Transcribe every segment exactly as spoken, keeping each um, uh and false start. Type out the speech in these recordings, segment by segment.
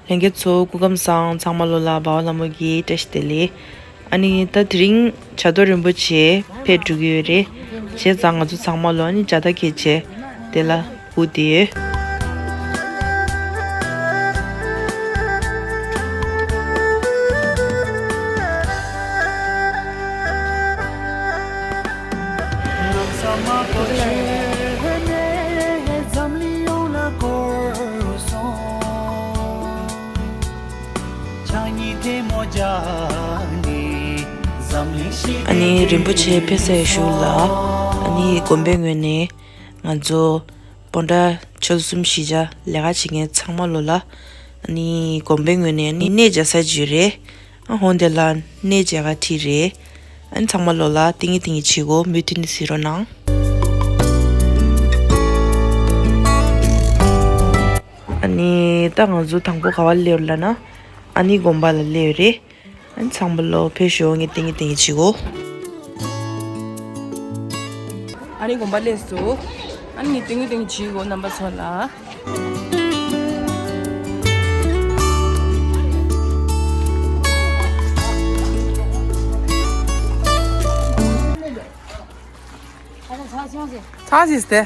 ལྷན་རྒྱས་ཚོ་སྐུ་ཁམས་བཟང་། ཚང་མ་ལོ་ལ་འབའ་བ་ལྷ་མོ་གི་བཀྲ་ཤིས་བདེ་ལེགས། ཨ་ནི་ད་དེ་རིང་བྱ་དོ་རིན་པོ་ཆེ་ཕེབས་འགྲོ་གི་ཡོད་རེད། བྱས་ཙང་ང་ཚོ་ཚང་མ་ལོ་ཨ་ནི་ཇ་ད་གད་བྱས་དེ་ལ་སྒུག་བསྡད་ཡོད། ཨ་ནི་རིན་པོ་ཆེ་ཕེབས་སའི་གཞུག་ལ་ཨ་ནི་དགོན་པའི་ངོས་ནས་ང་ཚོ་སྤོན་ཊ་ཆོལ་གསུམ་གཞིས་ཆགས་ལས་ཀ་བྱེད་མཁན་ཚང་མ་ལོ་ལ་ཨ་ནི་དགོན་པའི་ངོས་ནས་ཨ་ནི་གནས་མཇལ་ས་ཅིག་ཡོད་རེད། ཨ་ཧོང་དེ་ལ་གནས་མཇལ་ག་ཁྲིད་རེད། ཨ་ནི་ཚང་མ་ལོ་ལ་ཏིང་ངེ་ཏིང་ངེ་བྱེད་དགོས། མུ་མཐུད་ནས་གཟིགས་རོགས་གནང་། ཨ་ནི་ད་ང་ཚོ་དང་པོ་ག་པར་སླེབས་ཡོད་ལབ་ན་ཨ་ནི་དགོན་པ་ལ་སླེབས་ཡོད་རེད། ཨ་ནི་ཚང་མ་ལོ་ཕེབས་ཤོག་ངས་ཏིང་ངེ་ཏིང་ངེ་བྱེད་དགོས། ཨ་ནི་དགོན་པ་སླེབས་སོང་། ཨ་ནི་ངས་ཏིང་ངེ་ཏིང་ངེ་བྱེད་དགོས་རྣམ་པ་ཚོ་ལ། ཚར་ཟིན་ཏེ།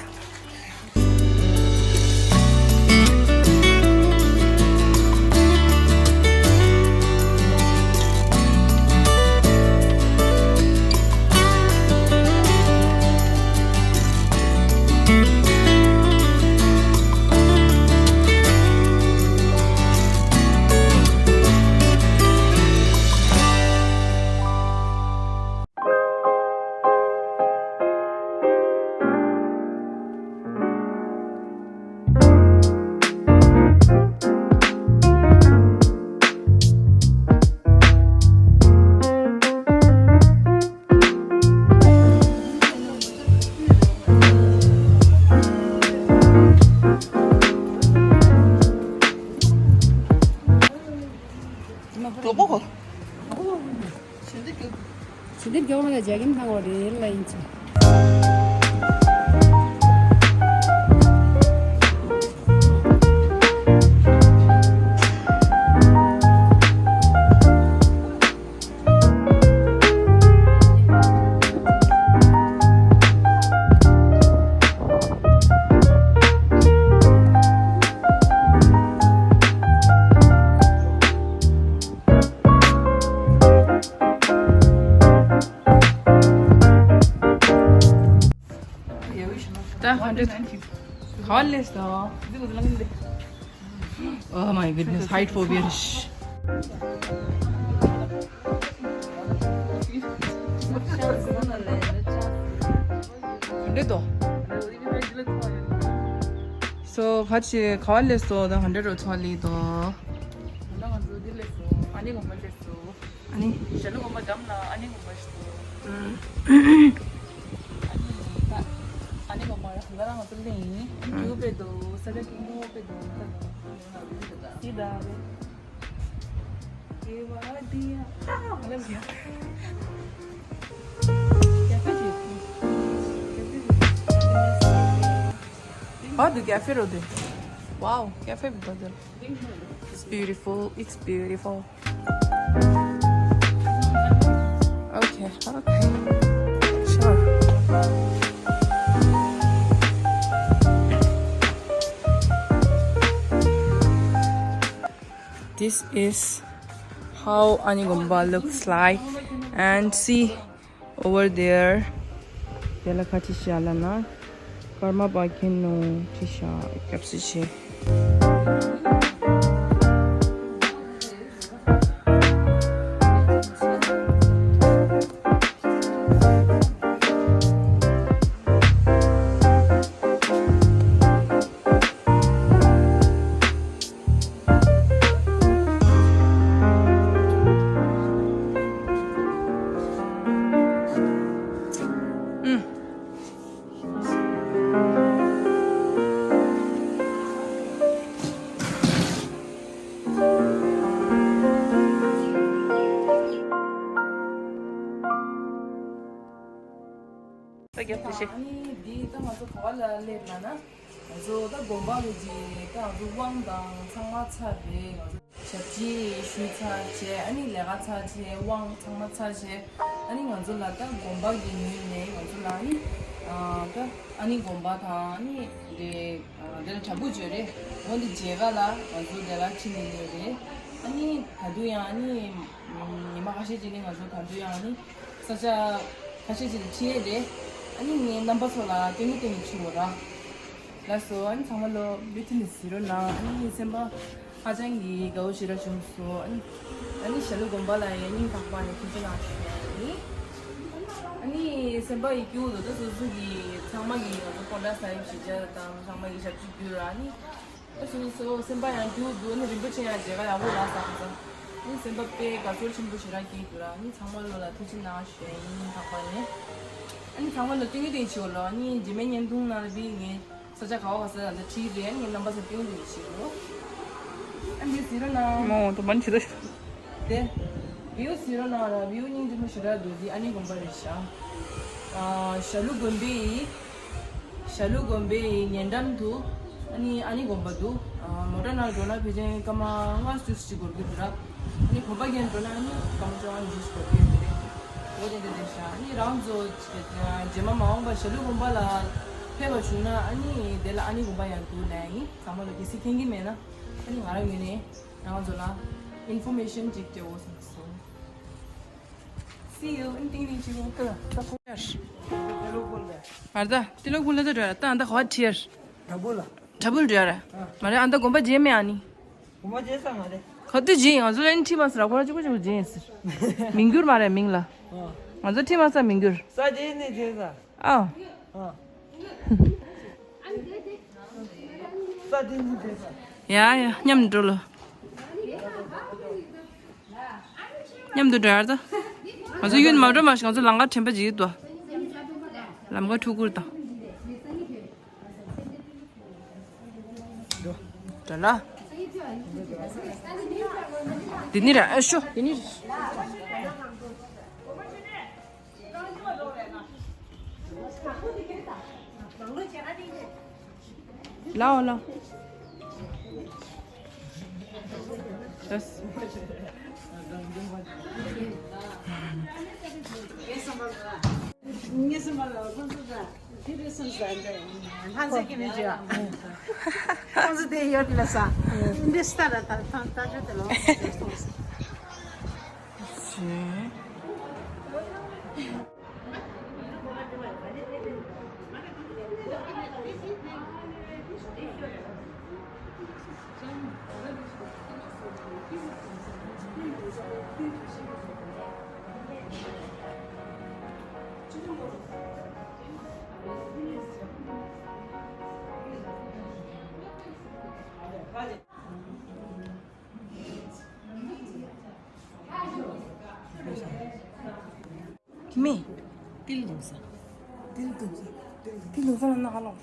ཞལ་འདེབས་མགྱོགས་ལ་ཡ་རྒྱ་ཁྱིམ་ཐང་བ་རེད་ལ་ཡིན་ཚེ། ད་ཧན་ཌེ་ཌི། ག་པར་སླེབས་སོང་། Oh my goodness, height phobia. ཧན་ཌེ་ཌི་དོ། So ཁ་ཅིག་ག་པར་སླེབས་སོང་། ད་ཧན་ཌེ་ཌི་རོ་ཚོ་ལི་དོ། ད་ང་ཚོ་འདི་སླེབས་སོང་། ཨ་ནི་དགོན་པ་སླེབས་སོང་། ཨ་ནི། ཞྭ་ལུ་དགོན་པ་འགྲམ་ལ་ཨ་ནི་དགོན་པ་ཞིག་འདུག་ཨ་ནི་ད་ཨ་ནི་དགོན་པ་ར་ཧང་ག་ར་ང་ཚོ་ལེན་ཡིན། ཨ། རྒྱུ་དཔེ་འདུག་ས་ཆ་སྐྱིད་པོ་དཔེ་འདུག་ད་ད་སི་ད་རེད། ཨེ་བ་དི་ཡ་ཨ་ཧ་ལམ་ཡ། What the cafe road? Wow, cafe. It's beautiful. It's beautiful. Okay, okay. Sure. This is how Anigomba looks like. And see, over there, དེ་ལ་ཁ་ཅིག་བཞག་ལ་ན་ཀརྨ་པ་མཁན་ནོ་ཁྲི་ཤ་སྐྱབས་སུ་ཆེ། ཨ་ནི་འདི་ད་ང་ཚོ་ག་པ་ལ་སླེབས་ལ་ན། ང་ཚོ་ད་དགོན་པ་གི་ཅིག་ད་ང་ཚོ་དབང་དང་ཚང་མ་ཚར་རེད། ང་ཚོ་ཞབས་ཕྱི་ཞུས་ཚར་བྱས། ཨ་ནི་ལས་ཀ་ཚར་བྱས། དབང་ཚང་མ་ཚར་བྱས། ཨ་ནི་ང་ཚོ་ལ་ད་དགོན་པ་གི་ངོས་ནས་ང་ཚོ་ལ་ཨ་ནི་ཨ་ད་ཨ་ནི་དགོན་པ་དང་ཨ་ནི་དེ་དེ་ལ་གྲྭ་པོ་བརྗོད་རེད། འོ་འདི་མཇལ་ཁ་ལ་ང་ཚོ་དེ་ལ་ཁྲིད་ནས་སླེབས་རེད། ཨ་ནི་ད་དུང་ཡང་ཨ་ནི་ཉི་མ་ཁ་ཤས་ཅིག་ནས་ང་ཚོ་ད་དུང་ཡང་ཨ་ནི་ས་ཆ་ཁ་ཤས་ཅིག་ལ་ཁྲིད་ཡས་རེད། ཨ་ནི་ངའི་རྣམ་པ་ཚོ་ལ་སྟོན་གི་སྟོན་གི་ཕྱིན་དགོས་ར། ལགས་སོ། ཨ་ནི་ཚང་མ་ལོ་བུ་ཐི་ནི་ཟེར་རོ་ན། ཨ་ནི་སེམས་པ་ཧ་ཅང་གི་དགའ་བོ་ཞེ་དྲག་བྱུང་སོང་། ཨ་ནི་ཨ་ནི་ཞྭ་ལུ་དགོན་པ་ལ་ཡང་སྙིང་ཐག་པ་ནས་ཐུགས་རྗེ་གནང་ཞུ་ཡ་ཡིན། ཨ་ནི་སེམས་པ་ཡི་སྐྱིད་པོ་འདུག་ད་སོ་སོ་གི་ཚང་མ་གི་ང་ཚོ་དཔོན་དགྲ་ས་ཡིབ་གཞིས་ཆགས་དང་ཚང་མ་གི་ཞབས་ཕྱི་བསྐྱུར་ར། ཨ་ནི་ཨ་སོ་སོ་སེམས་པ་ཡང་སྐྱིད་པོ་འདུག་ཨ་ནི་རིན་པོ་ཆེ་ཡང་མཇལ་ཁ་ཡག་པོ་ལ་བསམ་ཙང་། ཨ་ནི་སེམས་པ་དཔེ་དགའ་ཚོར་ཆེན་པོ་ཞེ་དྲག་སྐྱེས་འདུག་ར། ཨ་ནི་ཚང་མ་ལོ་ལ་ཐུགས་རྗེ་གནང་ཞུ་ཡ་ཡིན། ཐག་པ་ནས། ཨ་ནི་ཚང་མ་ལོ་སྟོན་གི་སྟོན་གི་ཕྱིན་དགོས་ལོ། ཨ་ནི་རྗེས་མའི་བརྙན་ཐུང་ནང་ལ་བི་ངས་ས་ཆ་ག་བ་ག་ས་ལ་འདི་ཁྲིད་རེད། ངའི་རྣམ་པ་ཚོ་སྟོན་གི་ཕྱིན་གོ། ཨ་འདི་ཟེར་རོ་ན། མོ་དུ་མན་ཆི་དོ་ཤི། དེ། བིའུ་ཟེར་རོ་ན་ར་བིའུ་སྙིང་རྗེ་མོ་ཞེ་དྲག་འདུག་འདི་ཨ་ནི་དགོན་པ་རེད་ཤག་ཨ་ཞྭ་ལུ་དགོན་པའི་ཞྭ་ལུ་དགོན་པའི་ཉེ་འགྲམ་དུ་ཨ་ནི་ཨ་ནི་དགོན་པ་འདུག་ཨ་མོ་ཊ་ནང་འགྲོ་ན་ཕལ་ཆེར་སྐར་མ་ལྔ་བཅུ་ཅིག་འགོར་གི་འདུག་ར། ཨ་ནི་བོད་པ་རྒན་འགྲོ་ན་ཨ་ནི་སྐར་མ་བཅོ་ལྔ་ཉི་ཤུ་ཅིག་འགོར་གི་ཡོད་ཀྱི་རེད། འོ་དེ་འདྲ་རེད་ཤག་ཨ་ནི་རང་ཚོ་རྗེས་མ་མ་འོངས་པ་ཞྭ་ལུ་དགོན་པ་ལ་ཕེབས་པ་བྱུང་ན་ཨ་ནི་དེ་ལ་ཨ་ནི་དགོན་པ་ཡང་འདུག་ལབ་ཡིན། ཚང་མ་ལོ་གལ་སྲིད་མཁྱེན་གྱི་མེད་ན་ཨ་ནི་ང་རང་ངོས་ནས་རང་ཚོ་ལ་ཨིན་ཕོར་མེ་ཤན་ཅིག་སྤྲད་འོ་བསམ་སོང་། See you in ཏིང་ཏིང་ཆི་མོ་ཀི་ལ་ས་ཁོ་ཡར། ཨར་ད་ཏི་ལོ་ཀུ་ལ་ད་ར་ད་ཨ་ད་ཁོ་ཐིར། ད་བུ་ལ། ད་བུ་ར། མ་རེད་ཨ་ད་དགོན་པ་རྗེས་མེད་ཨ་ནི། དགོན་པ་རྗེས་ས་མ་རེད། ཁོ་ཏི་རྗེས་ང་ཚོ་ལ་ཨ་ནི་ཁྲིད་མ་ས་ར་ཁོ་ར་གཅིག་པོ་གཅིག་པོ་རྗེས་ཡིན་ཟེར། མིང་བསྒྱུར་མ་རེད་མིང་ལ། ང་ཚོ་ཁྲིད་མ་ས་མིང་བསྒྱུར། ས་རྗེས་ནས་རྗེས་ས། ཨ། ཨ། ས་དེ་ནི་དེ་ས། ཡ་ཡ་མཉམ་འགྲོ་ལོ། མཉམ་དུ་འགྲོ་ཡར་ད། ང་ཚོ་ཡུན་མ་འགྲོ་མ་ཞིག་ང་ཚོ་ལམ་ཁ་དྲན་པ་ཅིག་ཡོད་དོ། ལམ་ཁ་ཕྲུ་གུར་དང་། འགྲོ་ལ། འདི་ནི་ར་ཨ་ཤོ་འདི་ནི་ར། ལའོ་ལའོ། ལགས། ངེས་སུ་མ་ལ་ཁོང་ཚོ་ད་དེ་རེད་སོང་ཟ་འདྲ་ཡིན། ལྷ་མཛེས་ཀྱི་མི་འཇོག་ཁོང་ཚོ་དེ་ཡོད་ལ་ས་འདི་སྟ་ར་ད་ཐང་ལྟ་ཆོས་དེ་ལོ། ཁྱི་མེད། ཏིལ་འདུག་ས། ཏིལ་འདུག་ས། ཏིལ་འདུག་ས་ན་ཧ་ལོག་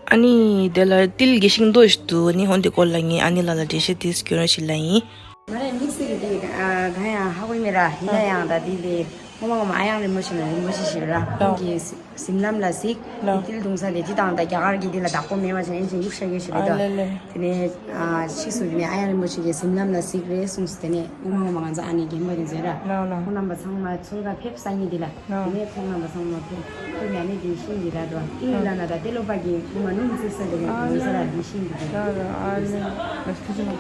ཨ་ནི་དེ་ལ་ཏིལ་གྱི་ཤིང་ཏོག་ཞིག་འདུག་ཨ་ནི་ཧོན་དེ་སྐོར་ལ་ངས་ཨ་ནི་ལ་ལ་འགྲེལ་བཤད་དེ་སྐྱོན་རོགས་ཞིག་ལ་ཡིན། ང་རང་མིག་སི་གི་དེ་གང་ཡང་ཧ་གོ་མེད་ར་ཡིན་ན་ཡང་ད་དེ་ལས། ངོ་མ་ངོ་མ་ཨ་ཡང་རིན་པོ་ཆེ་ལ་རིན་པོ་ཆེ་ཞིག་ར། ལོ། ཁོང་གིས་གཟིམ་ལམ་ལ་གཟིགས། ལོ། ཏིལ་བརྡུང་ས་དེ་ཅི་དང་ད་རྒྱ་གར་གྱི་དེ་ལ་བདག་པོ་མེད་པ་བྱས་ཨེ་ཅིག་གཡུག་ཤ་གི་ཞིག་རེད་ཨ་དོ། ལེ་ལེ། དེ་ནས་ཨ་ཕྱིས་སུ་དེ་ནས་ཨ་ཡང་རིན་པོ་ཆེ་གིས་གཟིམ་ལམ་ལ་གཟིགས་རེད་གསུངས་སོ། དེ་ནས་ངོ་མ་ངོ་མ་ང་ཚོ་ཨ་ནེ་རྒན་པ་དེ་ཚོས་ར། ལོ་ལོ། ཁོང་རྣམ་པ་ཚང་མ་ཚུར་ར་ཕེབས་ས་ཉིད་དེ་ལ། ལོ། དེ་ནས་ཁོང་རྣམ་པ་ཚང་མ་ཕེབས་ཕེབས་ཡ་ནས་དེ་ཤིང་གི་ར་འགྲོ་ཏིལ་ལ་ན་ད་ཏེ་ལོ་པ་གི་ངོ་མ་ནུམ་ཚེ་ས་དེ་གི་ཨ་ནི་ས་ར་དེ་ཤིང་གི་དེ། ལོ་ལོ། ཨ་ནི་ལ་ཐུགས་རྗེ་ཆེ།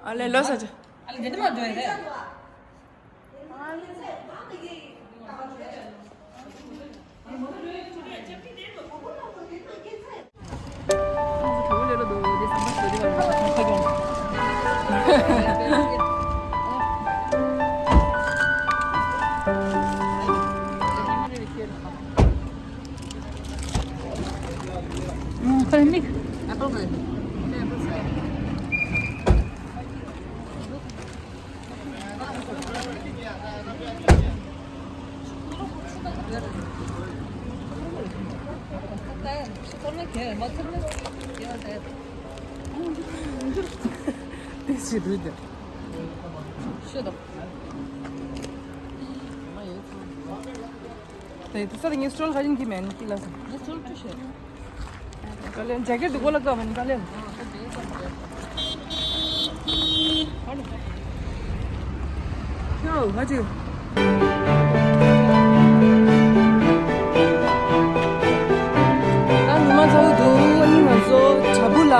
ཨ་ལེ་ལོ་ས་ཆ། དེ་དེ་ས་དེ་ངའི་སི་ཊོལ་ག་ཡིན་གྱི་མེད་ཀི་ལ་སོང་། ངའི་སི་ཊོལ་ཀྲུ་ཤེ། ཀ་ལེན་ཇེ་ཀེ་ཊི་དེ་གོ་ལ་ཀ་མེད་ཀ་ལེན། ཁྱོད་ཧ་ཅི། ད་ཉི་མ་ཚ་བོ་འདུག་ཨ་ནི་ང་ཚོ་བྲག་ཕུག་ལ།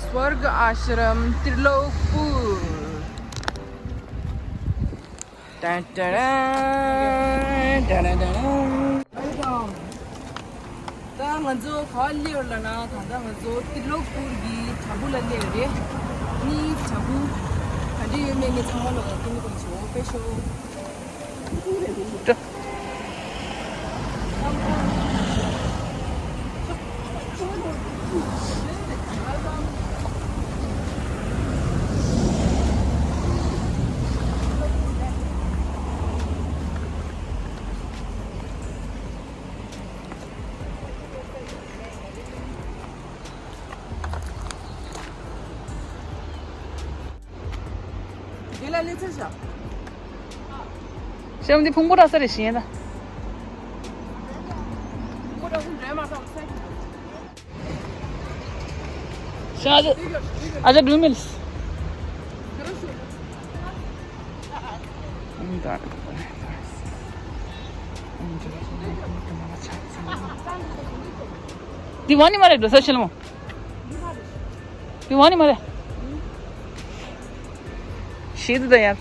स्वर्ग आश्रम त्रिलोकपुर। ད་ང་ཚོ་ག་སླེབས་ལ་ན་ད་ལྟ་ང་ཚོ་ཏི་ལོག་པུར་གྱི་བྲག་ཕུག་ལ་སླེབས་རེད། ནི་བྲག་ཕུག་ག་འདྲ་ཡོད་མེད་ངས་ཚང་མ་ལོག་ཡ་ཏིང་ཏིང་ཆོ་པེ་ཤོ། དེ་ལ་ལས་ཚར་བཞག་ཤམ་འདི་ཕུང་པོ་ར་ས་རེ་ཤེས་ན། ཕུང་པོ་ར་ས་འདྲེ་མ་ས་ས། ཤ་ཨ་ཅག་ཨ་ཅག་འགྲོ་མིལ། འདི་བ་ནི་མ་རེད་འགྲོ་ས་ཤེས་ལ་མོ། དེ་བ་ནི་མ་རེད། ཤེས་འདུག་ད་ཡར།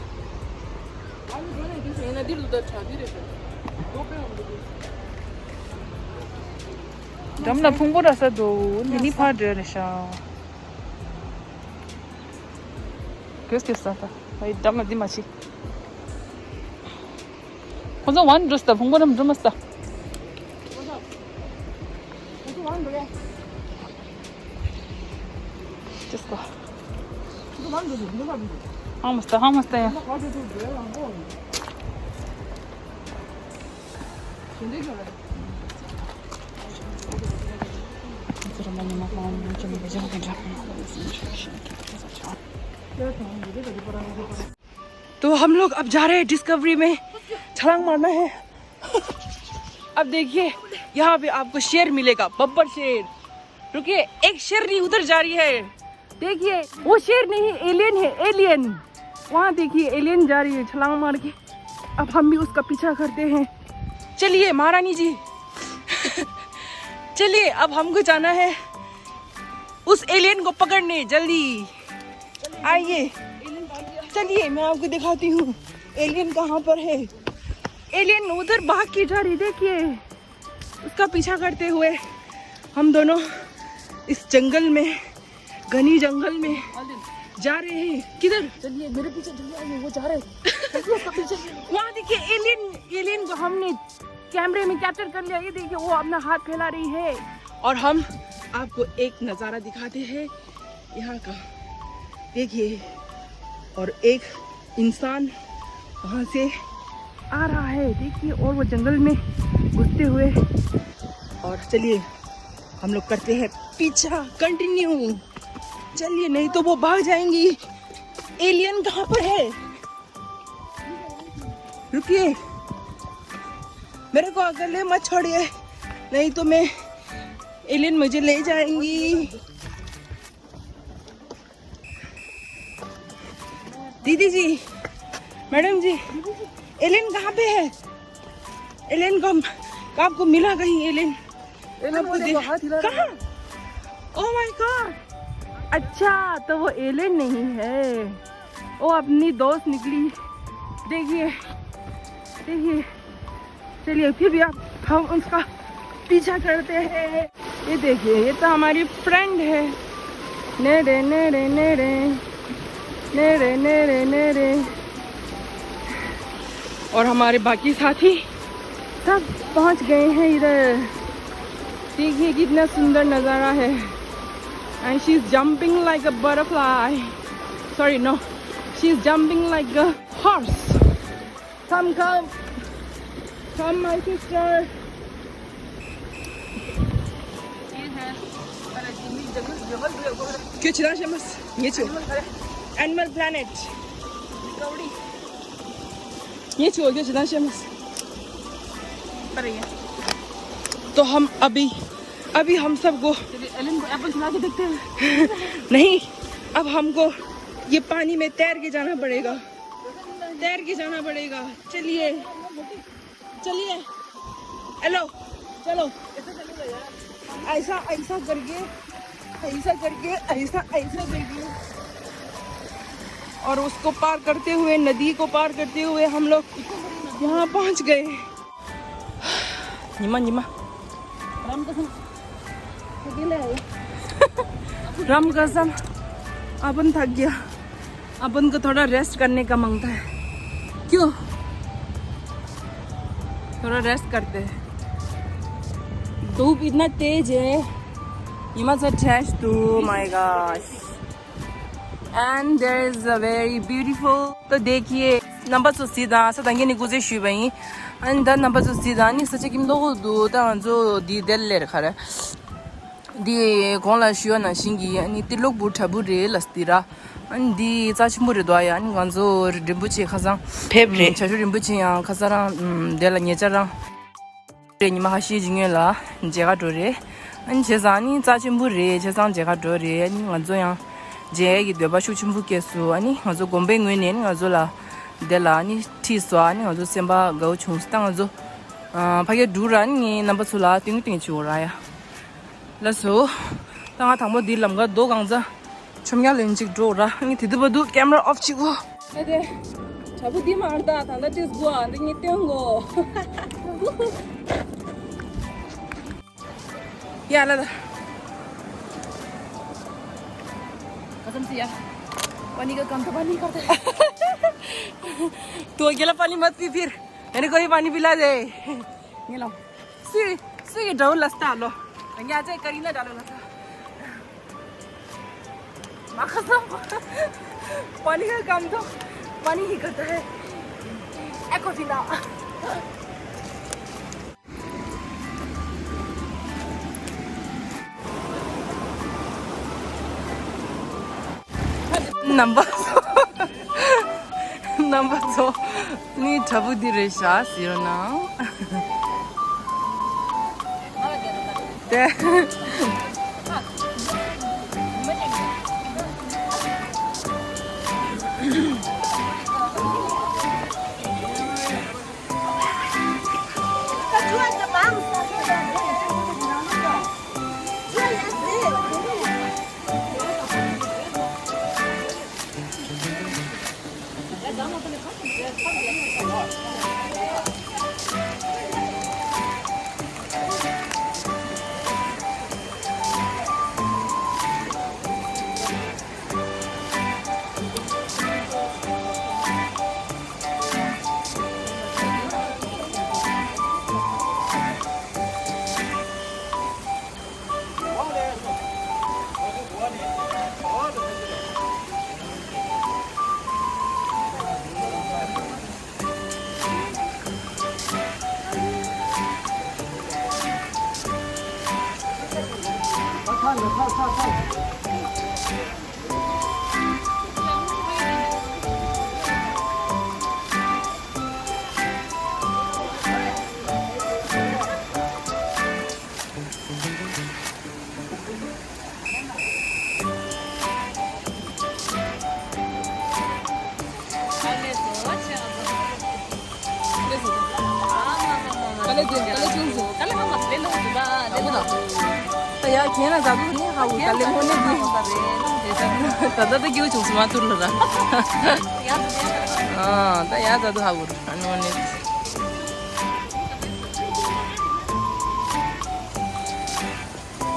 འགྲམ་ལ་ཕུང་པོ་ར་ས་འདུག་འདི་ནི་ཕར་འགྲོ་རེད་ཤག་གོས་གོས་ས་ད། ཨའི་འགྲམ་ལ་འདི་མ་ཕྱི། ཁོ་ཚོ་ཝན་འགྲོ་སྟ་ཕུང་པོ་རམ་འགྲོ་མ་སྟ། ཅི་སྐོ། ཧང་མ་སྟ་ཧང་མ་སྟ་ཡ། तो हम लोग अब जा रहे हैं डिस्कवरी में, छलांग मारना है। अब देखिए, यहाँ पे आपको शेर मिलेगा, बब्बर शेर। रुकिए, एक शेरनी उधर जा रही है। देखिए, वो शेर नहीं, एलियन है, एलियन। वहाँ देखिए, एलियन जा रही है छलांग मार के। अब हम भी उसका पीछा करते हैं। चलिए महारानी जी, चलिए, अब हमको जाना है उस एलियन को पकड़ने। जल्दी आइए, चलिए, मैं आपको दिखाती हूँ एलियन कहाँ पर है। एलियन उधर भाग के जा रही, देखिए। उसका पीछा करते हुए हम दोनों इस जंगल में, घनी जंगल में जा रहे हैं। किधर? चलिए, मेरे पीछे चलिए, आइए, वो जा रहे हैं। चलिए, उसका पीछे। वहाँ देखिए, एलियन, एलियन को हमने कैमरे में कैप्चर कर लिया। ये देखिए, वो अपना हाथ फैला रही है। और हम आपको एक नज़ारा दिखाते हैं यहाँ का। देखिए, और एक इंसान वहाँ से आ रहा है, देखिए, और वो जंगल में घुसते हुए। और चलिए, हम लोग करते हैं पीछा कंटिन्यू। चलिए, नहीं तो वो भाग जाएंगी। एलियन कहाँ पर है? रुकिए, मेरे को अकेले मत छोड़िए, नहीं तो मैं, एलियन मुझे ले जाएंगी। दीदी जी, मैडम जी, एलियन कहाँ पे है? एलियन को हम, आपको मिला कहीं एलियन? एलियन आपको वो देखो, दे- हाथ हिला रहा है। कहाँ? Oh my God! अच्छा, तो वो एलियन नहीं है, वो अपनी दोस्त निकली। देखिए, देखिए, चलिए, फिर भी आप, हम उसका पीछा करते हैं। ये देखिए, ये तो हमारी फ्रेंड है। ने रे, ने रे, ने रे, ने रे, ने रे, ने रे। और हमारे बाकी साथी सब पहुंच गए हैं इधर। देखिए, कितना सुंदर नज़ारा है। And she's jumping like a butterfly. Sorry, no. She's jumping like a horse. Come, come. Come, my sister. के छिराशेमस? ये छु। Animal Planet. ये छु, ये छिराशेमस। तो हम अभी, अभी हम सबको चलिए, एलियन को एप्पल खिला के देखते हैं। नहीं, अब हमको ये पानी में तैर के जाना पड़ेगा। तैर के जाना पड़ेगा। चलिए, चलिए, हेलो, चलो। ऐसा, ऐसा करके, ऐसा करके, ऐसा, ऐसा करके, और उसको पार करते हुए, नदी को पार करते हुए हम लोग यहाँ पहुँच गए। निमा, निमा। राम कसम। राम कसम। अपन थक गया। अपन को थोड़ा रेस्ट करने का मांगता है। क्यों? थोड़ा रेस्ट करते हैं। धूप इतना तेज है। You must attach to, my gosh. And there is a very beautiful. तो देखिए, नंबर सौ सीधा सदा ये नहीं गुजे शुरू भाई। And the नंबर सौ सीधा नहीं सच्चे किम दो दो ता जो दी दिल ले रखा है। འདི་གོང་ལ་ཞུས་པ་ནང་བཞིན་གྱི་ཨ་ནི་ཏི་ལོག་བུ་དྲ་བུ་རེད་ལ་སྟི་ར། ཨ་ནི་འདི་རྩ་ཆེན་པོ་རེད་དོ། ཡ་ཨ་ནི་ང་ཚོ་རིན་པོ་ཆེ་ཁ་སང་ཕེབས་རེད། བྱ་ཤུ་རིན་པོ་ཆེ་ཡང་ཁ་སང་རང་དེ་ལ་ཉེ་ཆར་རང་རེད། ཉི་མ་ཁ་ཤས་ཅིག་སྔོན་ལ་མཇལ་ཁ་འགྲོ་རེད། ཨ་ནི་བྱས་ཙང་ཨ་ནི་རྩ་ཆེན་པོ་རེད། བྱས་ཙང་མཇལ་ཁ་འགྲོ་རེད། ཨ་ནི་ང་ཚོ་ཡང་མཇལ་ཡས་ཀྱི་འདོད་པ་ཤུགས་ཆེན་པོ་སྐྱེས་སོང་། ཨ་ནི་ང་ཚོ་དགོན་པའི་ངོས་ནས་ཨ་ནི་ང་ཚོ་ལ་དེ་ལ་ཨ་ནི་ཁྲིད་སོང་། ཨ་ནི་ང་ཚོ་སེམས་པ་དགའ་བོ་བྱུང་སོང་། ད་ང་ཚོ་ཕ་གིར་འགྲོ་ར། ཨ་ནི་ངའི་རྣམ་པ་ཚོ་ལ་སྟོན་གི་སྟོན་གི་བྱེད་འོ་ར་ཡ། ལགས་སོ། ད་ང་དང་པོ་འདི་ལམ་ཁ་རྡོ་གང་ཚ། ཆོམ་ཡ་ལེན་ཅིག་འགྲོ་ར། ངས་དེ་དུས་བར་དུ་camera off བྱེད་གོ། ཨེ་དེ། དྲ་བུ་འདི་མ་རེད་ད། ད་ལྟ་ཏིས་གོ་ཨ་འདི་ངས་སྟོན་གོ། ཡ་ལ་ད། कसम से यार, पानी का काम तो पानी करता है। तो अकेला पानी मत पी फिर। मैंने कोई पानी पिला दे। ये लो। सी, सी के डबल लस्ता लो। यहाँ से करीना डालो लस्ता। माँ कसम। पानी का काम तो पानी ही करता है। एक्वाफिना। རྣམ་པ་ཚོ། རྣམ་པ་ཚོ། ངའི་དྲ་བུ་འདི་རེད་ཤག་ཟེར་ན། དེ།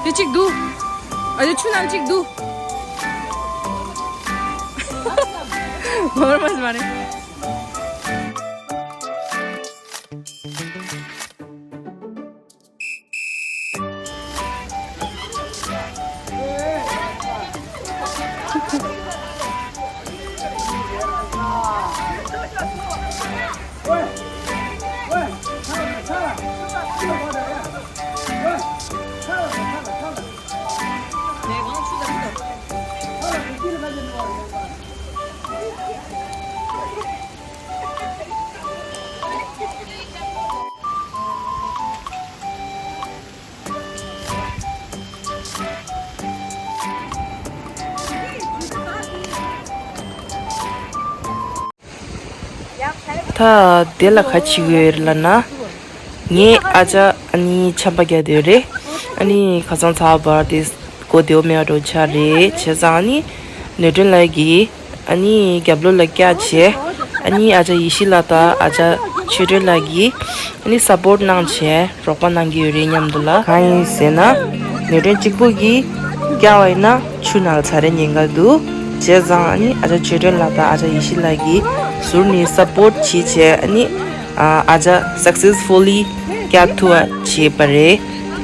དེ་གཅིག་འདུག་ཨ་ཡོ་ཆུ་ནང་གཅིག་འདུག་ངོ་མ་མ་རེད། ད་དེ་ལ་ག་བྱེད་ཀྱི་ཡོད་རེད་ལབ་ན། ངའི་ཨ་ཅག་ཨ་ནི་ཆམ་པ་རྒྱག་བསྡད་ཡོད་རེད། ཨ་ནི་ཁ་སང་ཚ་བ་འབར་ཏེ་མགོ་བདེ་བོ་མེད་པ་འདྲ་ཆགས་རེད། བྱས་ཙང་ཨ་ནི་ནོར་སྒྲོན་ལགས་ཀྱིས་ཨ་ནི་རྒྱབ་ལོགས་ལ་བཀྱགས་བྱས། ཨ་ནི་ཨ་ཅག་ཡེ་ཤེས་ལགས་དང་ཨ་ཅག་ཆོས་སྒྲོན་ལགས་ཀྱིས་ཨ་ནི་སབ་པོར་གནང་བྱས། རོགས་པ་གནང་གི་ཡོད་རེད་སྙམ་འདུག་ལ། གང་ཡིན་ཟེར་ན། ནོར་སྒྲོན་གཅིག་པོ་གིས་བཀྱགས་པ་ཡིན་ན་ཆུ་ནང་ལ་ཚ་རེ་ཉེན་ཁ་འདུག་བྱས་ཙང་ཨ་ནི་ཨ་ཅག་ཆོས་སྒྲོན་ལགས་དང་ཨ་ཅག་ཡེ་ཤེས་ལགས་ཀྱིས་ཟུར་ནས་སབ་པོར་བྱས་བྱས། ཨ་ནི་ཨ་ཅག་སག་སེ་སི་ཕུ་ལི་བཀྱགས་ཐུབ་པ་བྱས་པ་རེད།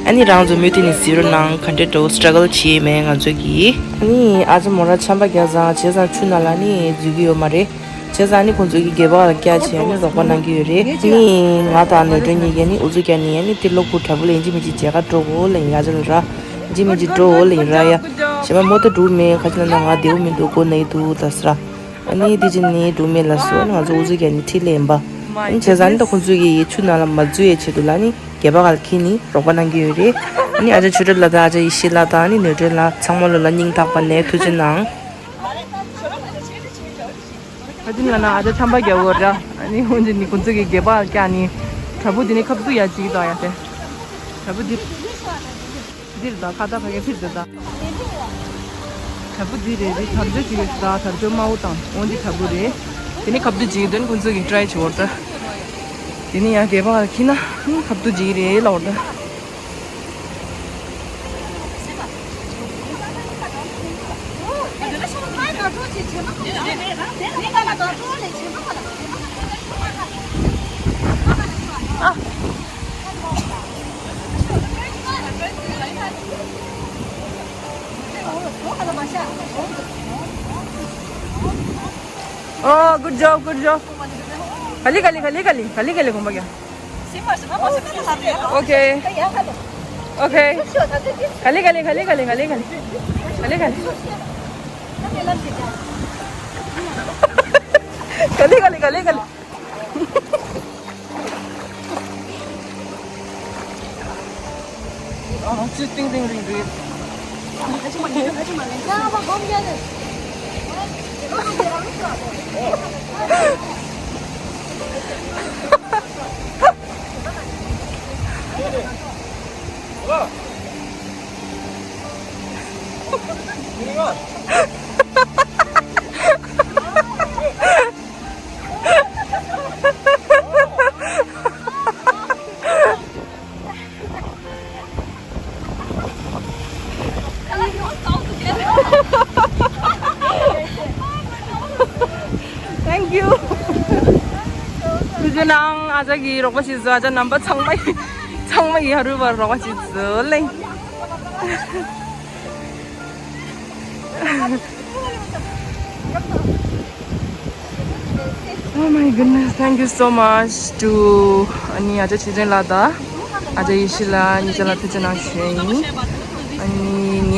ཨ་ནི་རང་ཚོ་མུ་མཐུད་ནས་གཟིགས་རོགས་གནང་། ག་འདྲ་འདྲ་བོ་སི་ཊྲ་གལ་བྱས་མེད་ང་ཚོ་གིས། ཨ་ནི་ཨ་ཅག་མོ་རང་ཆམ་པ་རྒྱག་ཙང་བྱས་ཙང་ཆུ་ནང་ལ་ནི་འཛུལ་གྱི་ཡོད་མ་རེད། བྱས་ཙང་ནི་ཁོང་ཚོ་གི་སྒལ་པ་ལ་བཀྱགས་བྱས་ནི་རོགས་པ་གནང་གི་ཡོད་རེད། ནི་ང་དང་ནོར་སྒྲོན་གཉིས་ཀས་ནི་ཨུ་ཚུགས་རྒྱག་ནི་ཡ་ནི་ཏི་ལོ་ཁུ་དྲ་བུ་ལ་ཡིན་གཅིག་མིན་གཅིག་མཇལ་ཁ་འགྲོ་དགོས་ལབ་ཡིན། ཡ་ཅག་ལ་ར་ཡིན་གཅིག་མིན་གཅིག་འགྲོ་དགོས་ལབ་ཡིན་ར་ཡ། གཞན་པ་མོ་ཏི་འགྲོ་མེད། ཁ་ཅིག་ལ་ན་ང་བདེ་བོ་མི་འདུག་མགོ་ན་ཡི་འདུག་ད་ཟེར་ར། ཨ་ནི་དེ་ཅི་ནི་འགྲོ་མེད་ལ་སོ་ནི་ང་ཚོ་ཨུ་ཚུགས་རྒྱག་ནི་ཁྲིད་ལས་ཡིན་པ། ཨ་ནི་བྱས་ཙང་ནི་ད་ཁོང་ཚོ་གི་ཆུ་ནང་ལ་མ་འཛུལ་ཡའི་ཆེད་དུ་ལ་ནི་སྒལ་པ་ག་ལ་འཁྱེར་ནི་རོགས་པ་གནང་གི་ཡོད་རེད། ཨ་ནི་ཨ་ཅག་ཆོས་སྒྲོན་ལགས་དང་ཨ་ཅག་ཡེ་ཤེས་ལགས་དང་ཨ་ནི་ནོར་སྒྲོན་ལགས་ཚང་མ་ལོ་ལ་སྙིང་ཐག་པ་ནས་ཐུགས་རྗེ་གནང་། ཨ་ཅིན་ལ་ན་ཨ་ཅག་ཆམ་པ་རྒྱག་གོ་ར། ཨ་ནི་འོན་ཏེ་ནི་ཁོང་ཚོ་གི་སྒལ་པ་བཀྱགས་ནི། དྲ་བུ་འདི་ནི་ཁབ་ཏུ་ཡ་གཅིག་དང་ཡ་ཏེ། དྲ་བུ་འདི། འདིར་ད་ཁ་ད་ཕ་གི་ཕིར་དེ་ད། དྲ་བུ་འདི་རེད་རེད། དར་ལྕོག་གཅིག་རེད་ད། དར་ལྕོག་དམར་པོ་དང་འོན་ཏེ་དྲ་བུ་རེད། དེ་ནི་ཁབ་ཏུ་གཅིག་དོན་ཁོང་ཚོ་གི་ཊ་རའི་བྱེད་འོར་ད། དེ་ནི་ཡ་སྒལ་པ་ག་ཁྱེར་ན་ཁབ་ཏུ་གཅིག་རེད་ལབ་འོར་ད། Oh, good job, good job. Kali, kali, kali, kali, kali, kali, kali, kali. Okay. Okay. Kali, kali, kali, kali, kali, kali. Kali, kali. Kali, kali, kali, kali. Thank you. ཐུགས་རྗེ་གནང་། ཨ་ཅག་གིས་རོགས་པ་བྱས་སོང་། ཨ་ཅག་རྣམ་པ་ཚང་མ་ཡིས་ཚང་མ་ཡིས་ཧ་རུ་བར་རོགས་པ་བྱས་སོང་ལེ། Oh my goodness, thank you so much to ཨ་ནི་ཨ་ཅག་ཆོས་སྒྲོན་ལགས་དང་ཨ་ཅག་ཡེ་ཤེས་ལགས་གཉིས་ཆ་ལ་ཐུགས་རྗེ་གནང་ཞུ་ཡ་ཡིན། ཨ་ནི་ངའི་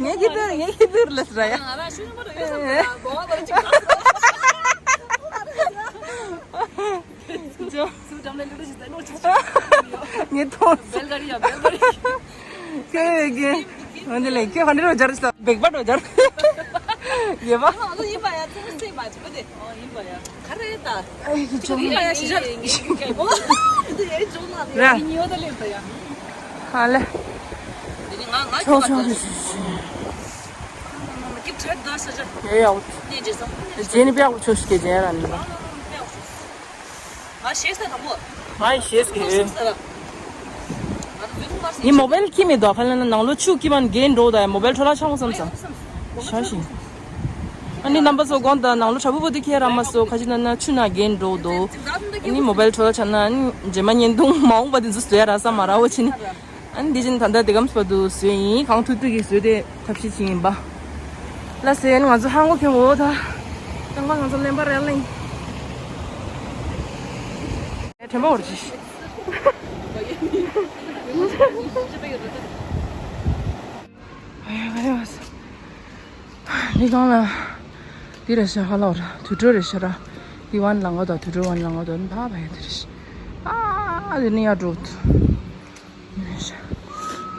ངས་ཀྱི་དེ་ངས་ཀྱི་དེ་ལས་ར་ཡ། ཇོ། ངས་མཐོང་སོང་། ཁྱོད་ཀྱི། འོན་ཏེ་ལས་ཁྱོད་ཧ་འདྲེ་རོ་སྦྱར་ས་བེག་པ་རོ་སྦྱར། ཡེ་བ། ཨ་ལོ་ཡིན་པ་ཡ། ཚོ་སེ་མ་ཅི་པ་དེ། ཨོ་ཡིན་པ་ཡ། ག་རེ་ད། ཨེ་ཅོ། ཡིན་པ་ཡ་ཤི་ཤ། ཨོ་དེ་ཡ་ཅོ་ན་དེ། ར། ཡིན་ཡོད་ད་ལེ་ད་ཡ། ཧ་ལེ། དེ་ནི་ང་ང་ཅོ་ཅོ་རེ། ཀིབ་ཁྲེད་ད་ས་ཅ། ཡེ་ཡ། ནེ་ཇེ་སམ། ཇེ་ནི་པ་ཅོ་ཤི་ཀེ་ཇེ་ར་ནི། ང་ཤེས་ས་དང་པོ། ང་ཤེས་ཀྱི། ང་ཤེས་ས་ར། ངི་མོ་བལ་ཁྱི་མི་དོ་ཁ་ལ་ན་ནང་ལོ་ཆུ་ཁྱི་མན་གན་འགྲོ་ད་ཡ། མོ་བལ་འཕྲོ་ལ་ཆང་བསམ་ས། ཤ་ཤི། ཨ་ནི་རྣམ་པ་ཚོ་དགོང་དག་ནང་ལོ་དྲ་བུ་བུ་དུ་ཁྱེད་ར་མ་སོ་ཁ་ཅི་ན་ན་ཆུ་ན་གན་འགྲོ་དོ། ཨ་ནི་མོ་བལ་འཕྲོ་ལ་ཆ་ན་ཨ་ནི་རྗེས་མ་བརྙན་ཐུང་མ་འོངས་པ་དེ་ཚོ་བཟོ་ཡ་ར་ས་མ་ར་འོ་ཆི་ནི། ཨ་ནི་འདི་བཞིན་ད་ལྟ་དེ་གམ་སྤ་དུ་བཟོས་ཡིན། གང་ཐུབ་ཐུབ་ཀྱིས་བཟོས་ཏེ་ཐབས་ཤེས་བྱེད་ཡིན་པ། ལ་ཟེར་ང་ཚོ་ཧང་གོ་ཁྱོད་འོ་ད། ད་ང་ང་ཚོ་ལེན་པ་རེད་ལེན། དྲན་པ་འོར་ཅི། ཨ་ཡ་ག་རེ་བ་ས། འདི་གང་ལ། འདི་རེད་ཤག་ཧ་ལ་བ་ར་དུད་འགྲོ་རེད་ཤག་ར། འདི་ཝན་ལང་ག་དང་དུད་འགྲོ་ཝན་ལང་ག་དང་ཕ་ཕ་ཡ་དེ་རེད་ཤག་ཨ་འདི་ནི་ཡ་འགྲོ།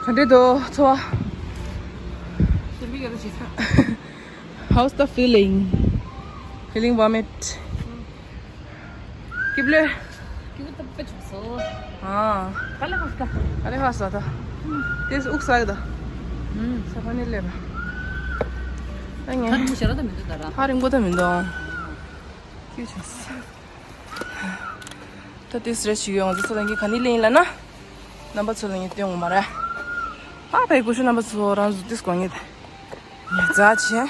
ག་འདྲེ་དོ་ཚོ་བ། ཞིམ་པའི་ག་རེ་བྱེད་ས། How's the feeling? Feeling vomit. སྐྱིབ་ལོས། སྐྱིབ་ལོས་ཏབ་པེ་ཆུག་སོ། ཨ། ག་ལེ་ཧ་ས་ད། ག་ལེ་ཧ་ས་ད། དེས་དབུགས་ས་ཡོད་ད། ས་ཕ་ནི་ལེ་ར། ད་ངས། ཧ་རིང་པོ་ཤ་ར་ད་མི་འདུག་ད་ར། ཧ་རིང་པོ་ད་མི་འདུག་སྐྱིབ་ཆུག་སོ། ད་དེས་རེ་ཞིག་ཡོང་ང་ཚོ་ཚོ་ལ་ངས་ག་ནི་ལེ་ཡིན་ལ་ན། རྣམ་པ་ཚོ་ལ་ངས་སྟོན་འོང་མ་ར། ཨ་ཕའི་ཀུ་ཤུ་རྣམ་པ་ཚོ་རང་བཟོ་དེས་གོ་ངེས་ད། ཉ་རྫ་ཆེ།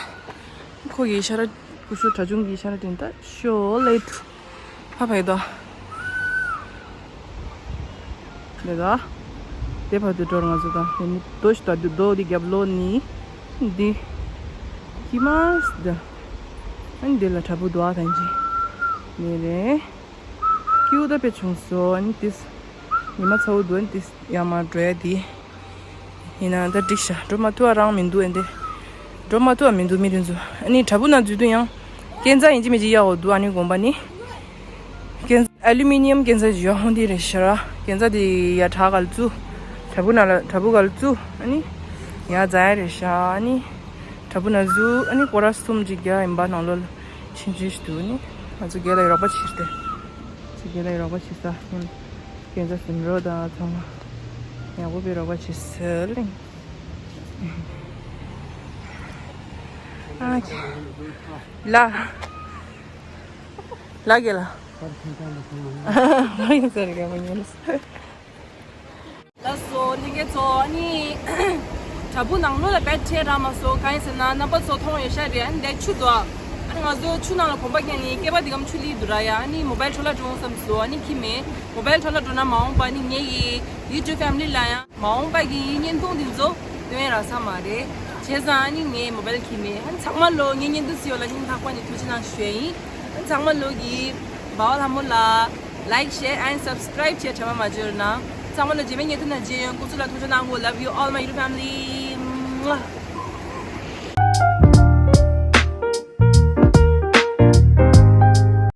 ཁོ་གི་ཤ་ར་ཀུ་ཤུ་གྲྭ་ཆུང་གི་ཤ་ར་དྲན་ད་ཤོ་ལེ་ཐུ། ཧ་ཕའི་དོ། ལེ་དོ། དེ་བར་དུ་འགྲོར་ང་ཚོ་དང་དེ་ནི་རྡོ་ཞིག་ད་དུ་རྡོ་འདི་རྒྱབ་ལོ་ནི། འདི། ཁྱི་མ་སི་ད། ཨ་ནི་འདི་ལ་དྲ་བུ་དོ་ཨ་དང་ཅི། ནི་རེད། ཀིའུ་ད་དཔེ་བྱུང་སོ་ཨ་ནི་ཏིས། ཉི་མ་ཚ་བོ་འདུག་ཨ་ནི་ཏིས་ཡར་མར་འགྲོ་ཡ་དེ། ཡིན་ན་ད་འགྲིག་ཤག་འགྲོ་མ་ཐུབ་ཨ་རང་མི་འདུག་ཨ་འདི། འགྲོ་མ་ཐུབ་ཨ་མི་འདུག་མི་དེ་ཚོ་ཨ་ནི་དྲ་བུ་ན་འཛུལ་དུས་ཡང་། སྐས་འཛེག་ཡིན་གཅིག་མིན་གཅིག་གཡར་འོ་འདུག་ཨ་ནི་དགོན་པ་ནི། སྐས་འཛེག་ཨ་ལུ་མི་ནི་ཡམ་སྐས་འཛེག་ཡོད་ཧོན་དེ་རེད་ཤག་ར་སྐས་འཛེག་དེ་ཡར་བྲག་ག་ལ་བཙུགས། དྲ་བུ་ན་ལ་དྲ་བུ་ག་ལ་བཙུགས་ཨ་ནི། ཡར་འཛེག་ཡ་རེད་ཤག་ཨ་ནི། དྲ་བུ་ན་འཛུལ་ཨ་ནི་སྐོར་ར་གསུམ་གཅིག་རྒྱག་ཡིན་པ་ནང་ལོགས་ལ་ཕྱིན་ཕྱིན་ཞིག་འདུག་ནི། ང་ཚོ་རྒན་ལགས་རོགས་པ་བྱེད་དེ། ཚོ་རྒན་ལགས་རོགས་པ་བྱེད་ས་ཡིན། སྐས་འཛེག་ཟིན་རོ་དང་ཚང་མ་ཡག་པོ་བའི་རོགས་པ་བྱེད་ས་ལིང་། ཨ་ཁེ། ལ། ལ་གེ་ལ། ཕར་ཡིན་ས་རེད་ག་མ་ཉན་ས། ལགས་སོ་ལྷན་རྒྱས་ཚོ། ཨ་ནི་དྲ་བུ་ནང་ལོགས་ལ་བེད་ཁྲལ་རག་མ་སོང་། གང་ཡིན་ཟེར་ན་རྣམ་པ་ཚོ་མཐོང་ཡོད་ཤག་རེད། ཨ་ནི་འདི་ཆུ་འདུག་ཨ་ནི་ང་ཚོ་ཆུ་ནང་ལ་གོམ་པ་རྒྱག་ནི་སྐེད་པ་འདི་གམ་ཆུ་ལི་འདུག་ར་ཡ། ཨ་ནི་མོ་བལ་འཕྲོ་བརླག་འགྲོ་འོང་བསམ་སོང་། ཨ་ནི་ཁྱི་མེད། མོ་བལ་འཕྲོ་བརླག་འགྲོ་ན་མ་འོངས་པ་ཨ་ནི་ངེད་ཀྱི་ཡུ་ཊུབ་ཕེ་མི་ལི་ལ་ཡང་མ་འོངས་པ་གི་བརྙན་ཐུང་འདི་ཚོ་སྟོན་ཡ་རག་ས་མ་རེད། བྱས་ཙང་ཨ་ནི་ངའི་མོ་བལ་ཁྱི་མེད། ཨ་ནི་ཚང་མ་ལོ་ངའི་བརྙན་ཐུང་གཟིགས་ཡོད་ལ་སྙིང་ཐག་པ་ནས་ཐུགས་རྗེ་གནང་ཞུ་ཡ་ཡིན། ཨ་ནི་ཚང་མ་ལོ་གི་འབའ་བ་ལྷ་མོ་ལ། like, share and subscribe བྱས་དྲན་པ་མ་བརྗེད་རོགས་གནང་། ཚང་མ་ལ་རྗེས་མའི་བརྙན་ཐུང་ནང་མཇལ་ཡོང་། སྐུ་གཟུགས་ལ་ཐུགས་ཅག་གནང་གོ། Love you all my YouTube family.